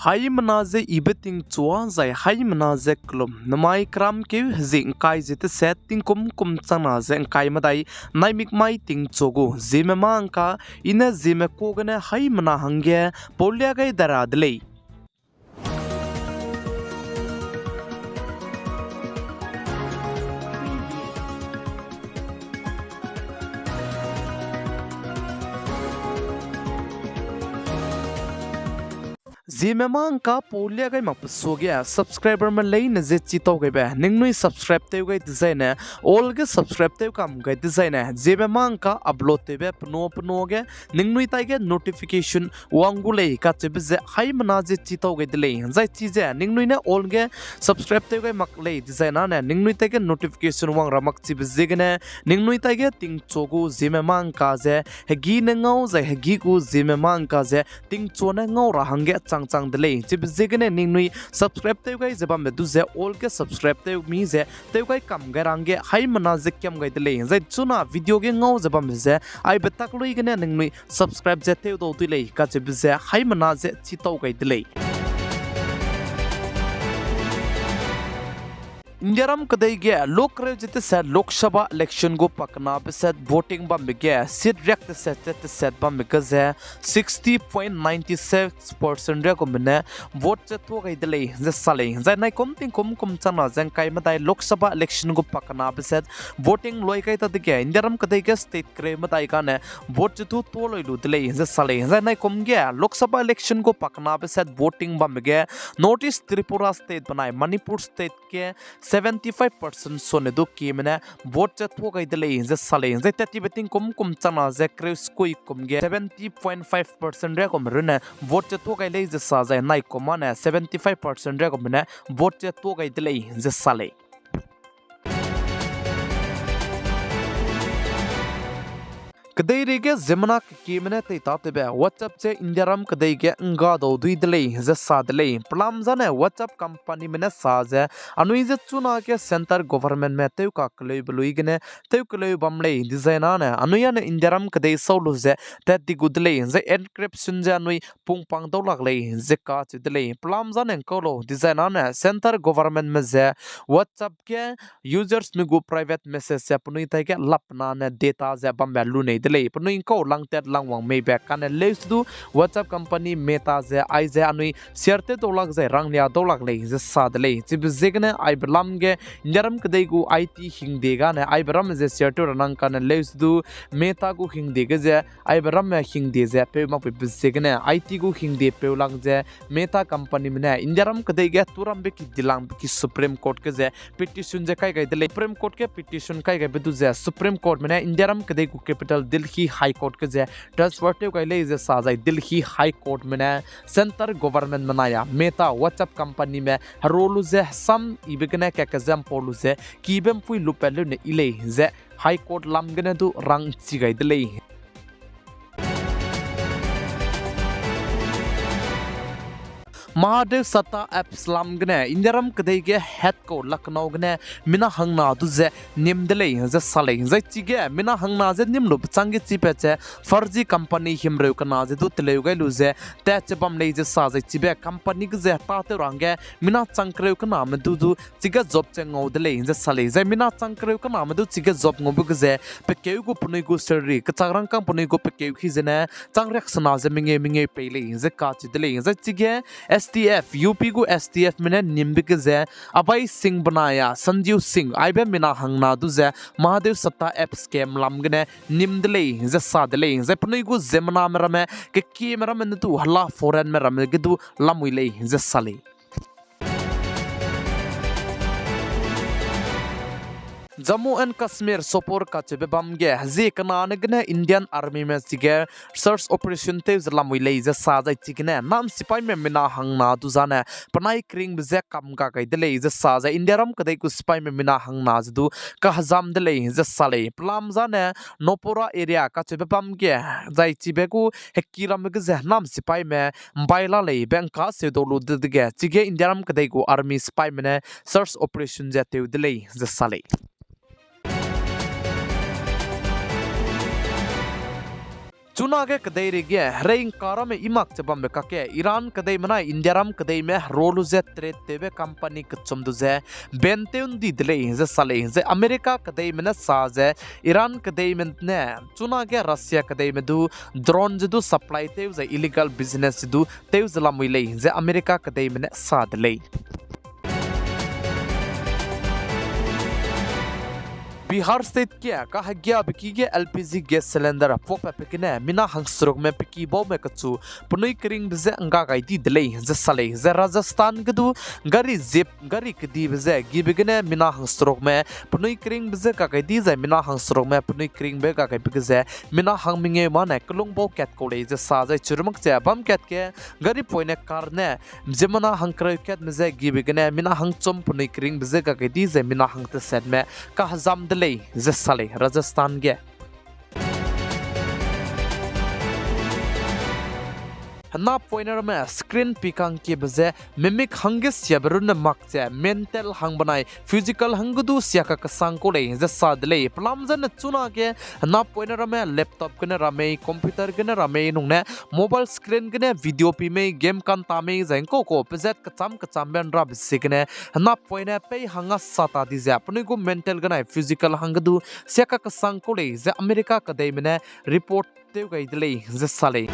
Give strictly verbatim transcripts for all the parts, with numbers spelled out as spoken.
Haimena ze ibe tingchua zai haimena ze kelum, namai keramkeu hezi ngkai ze tesat tingkum kum changna ze ngkai medai, naimik mai tingchua gu Zeme mangka, i ne Zeme ka gene haimena hangge paulia gai da ra de lei. Zeme mangka paulia gai makbe suage subscriberme leine ze chitau gaibe ningnui subscribe tew gai dezaine, all ge subscribe tew kam gai dezaine, Zeme mangka upload tewbe penua penua ge ningnui taige notification wang gu lei kacheube ze haimena ze chitau gai de lei. Zai chize ningnui ne all ge subscribe tew gai mak lei dezaine, ningnui taige notification wang ra mak chibe ziegene, ningnui taige tingchua gu Zeme mangka ze hegî ne ngau zai hegî gu Zeme mangka ze tingchua ne ngau ra hangge chang-chang de lei. Chibe ziegene ningnui subscribe tew gai ze bambe du ze all ge subscribe tew mi ze tew gai kam gai ra hangge haimena ze kiam gai de lei. Zai chuna video ge ngau ze bambe ze aibe tak lui gene ningnui subscribe ze tew dau dui lei kacheube ze haimena ze chitau gai de lei. Indiaram kedei ge lokreu ze tesat Lok Sabha election gu pakenabe sat voting bambe ge seat riak tesat ze tesat bambe ge ze sixty point nine six percent riagumme ne vote ze tuâ gai de lei ze sa lei. Zai naikum tingkum kum changna ze ngkai medai Lok Sabha election gu pakenabe sat voting loi gai dadege Indiaram kedei ge state kereu medai gane vote ze du tuâ loi lu de lei ze sa lei. Zai naikum ge Lok Sabha election gu pakenabe sat voting bambe ge North East Tripura state benai Manipur state ge seventy five percent sone du kieme ne vote ze tuâ gai de lei ze sa lei. Zai tat tibe tingkum kum changna ze kereu sekui kum ge seventy point five percent riagumme runne vote ze tuâ gai lei ze sa zai naikum âne seventy five percent riagumme ne vote ze tuâ gai de lei ze sa lei. Kedeirei ge ziemmena kekieme ne teitatewbe WhatsApp ze Indiaram kedei ge ngga dau dui de lei ze sa de lei. Pelam zane WhatsApp companyme ne sa ze, anui ze chunage centre governmentme tewka keleube lui gene tew keleu bam lei dezai nane anui âne Indiaram kedei sau lu ze tat di gu de lei, zai encryption ze anui pungpang dau lak lei ze kacheu de lei. Pelam zane ngkau lau dezai nane centre governmentme ze WhatsApp ge usersme gu private message ze penui taige lapna ne data ze bambe lunei de lei. Penui ngkau langtat langwang meibe kane leusedu WhatsApp company Meta ze aize anui share tew dau lak zai ranglia dau lak lei ze sa de lei. Chibe ziegene aibe lam ge Indiaram kedei gu IT hingde gane aibe ramme ze share tew ra nang kane leusedu Meta gu hingde ge ze aibe ramme hingde ze peu makpeibe ziegene IT gu hingde peu lang ze Meta companyme ne Indiaram kedei ge turambe ki dilangbe ki Supreme Court ge ze petition ze kai gai de lei. Supreme Court ge petition kai gaibe du ze Supreme Courtme ne Indiaram kedei gu capital Delhi High Court ge ze transfer tew gai lei ze sa zai Delhi High Courtme ne centre governmentme nai a Meta WhatsApp companyme hero lu ze hesam ibe gene kakezam pau lu ze kibe mpui lupat leune yi lei ze High Court lam gene du rangchi gai de lei. Mahadev Satta apps lam gene Indiaram kedei ge head kau Lucknow gene mina hangna du ze nim de lei ze sa lei. Zai chige mina hangna ze nim lube chang ge chipat ze farzi company himreu kena ze du teleu gai lu ze tat ze bam lei ze sa zai chibe company ge ze tâtew ra hangge mina chang kereu kename du du chige job ze ngau de lei ze sa lei. Zai mina chang kereu kename du chige job ngaube ge ze pekeu gu penui gu salary kechak rangkâng penui gu pekeu hi zene chang riaksena ze mengeu mengeu pei lei ze kacheu de lei. Zai chige STF, UP gu STFme ne nimbe ge ze Abhay Singh benai a Sanjeev Singh aibe mina hangna du ze Mahadev Satta apps scam lam gene nim de lei ze sa de lei. Zai penui gu ziemmename ramme kekieme ramme ne du hela foreignme ramme ge du lamui lei ze sa lei. Jammu and Kashmir Sopore kacheube bam ge zie kena ne gene Indian Armyme chige search operation tew ze lamui lei ze sa zai chigene nam sipaime mina hangna du zane penai keringbe ze kam ga gai de lei ze sa zai Indiaram kedei gu sipaime mina hangna ze du kahezam de lei ze sa lei. Pelam zane Nopora area kacheube bam ge zai chibe gu hekiramme ge ze nam sipaime mbai la lei be ngka seu dau lu de dege chige Indiaram kedei gu army sipaime ne search operation ze tew de lei ze sa lei. Chunage kedeireige herei ngka ramme i mak che bambe kakge Iran kedeime nai Indiaram kedeime hero lu ze trade tewbe company kechum du ze ban tew ndi de lei ze sa lei. Zai America kedeime ne sa ze Iran kedeime ne chunage Russia kedeime du drone ze du supply tew zai illegal business ze du tew ze lamui lei ze America kedeime ne sa de lei. Bihar State ge kahegiabe ki ge L P G gas cylinder puakpatbe gene mina hangserukme pe ki baume kechu penui keringbe je ngga gai di de lei ze sa lei. Zai Rajasthan ge du gari jeep, gari kedibe je gibe gene mina hangserukme penui keringbe je ga gai di zai mina hangserukme penui keringbe ga gaibe ge ze mina hang mengeu mane kelung bau kat kau lei ze sa zai chirumak ze bam kat ge gari poine car ne ziemmena hangkereu katme je gibe gene mina hangchum penui keringbe je ga gai di zai mina hangtesetme kahezam de lei ze sa lei Rajasthan ge. Henappoine ramme screen pi kangkiebe je mimik hangge siabe runne mak ze mental hang benai physical hangge du sia kakesang kau lei ze sa de lei. Pelam zene chunage henappoine ramme laptop gene ra mei, computer gene ra mei nung ne mobile screen gene video pi mei, game kanta mei zai ngkau kau pezat kecham kechambe nrabe ziegene henappoine pei hangge sa ta di ze penui gu mental genai physical hangge du sia kakesang kau lei ze America kedeime ne report tew gai de lei ze sa lei.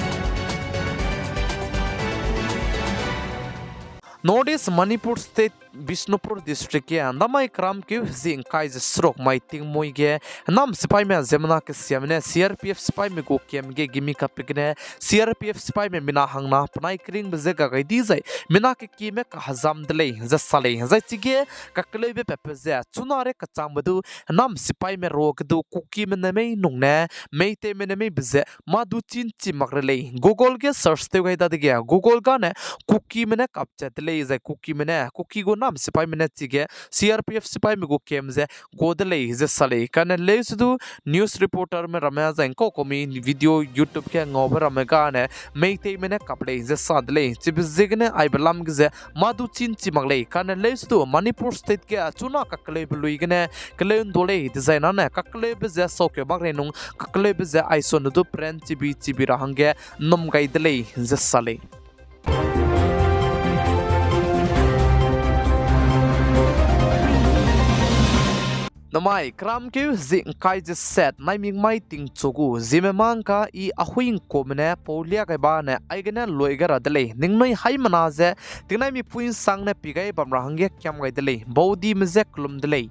North East Manipur State Bishnupur District ge ndamai keramkeu zi ngkai ze seruk mai tingmui ge henam sipaime ziemmena kesiame ne C R P F sipaime gu camp ge gimi kapbe gene C R P F sipaime mina hangna penai keringbe je ga gai di zai mina kekieme kahezam de lei ze sa lei. Zai chige kakeleube patbe ze chuna re kechangbe du henam sipaime ruage du Kukime ne mei nung ne Meiteime ne meibe ze mâ du chî nchi mak re lei. Google ge search tew gai dadege Google gane Kukime ne kapchat de lei zai Kukime ne, Kuki gu nam sipaime ne chige C R P F sipaime gu camp ze ga de lei ze sa lei. Kane leusedu news reporterme ramme zai ngkau kau mi video YouTube ge ngaube ramme gane Meiteime ne kap lei ze sa de lei. Chibe ziegene aibe lam ge ze mâ du chî nchi mak lei. Kane leusedu Manipur State ge chuna kakeleube lui gene keleu ndu lei dezai nane kakeleube ze saukeu mak rei nung kakeleube ze aisone du pran chibi chibi ra hangge nnum gai de lei ze sa lei. Namai keramkeu zi ngkai ze set naimik mai tingchu gu Zeme mangka i ahui ngkume ne pau lia gai bane aigene lui gai ra de lei. Ningnui haimena ze tingnaimi pui nsangne pi gai bam ra hangge kiam gai de lei. Baudime je kelum de lei.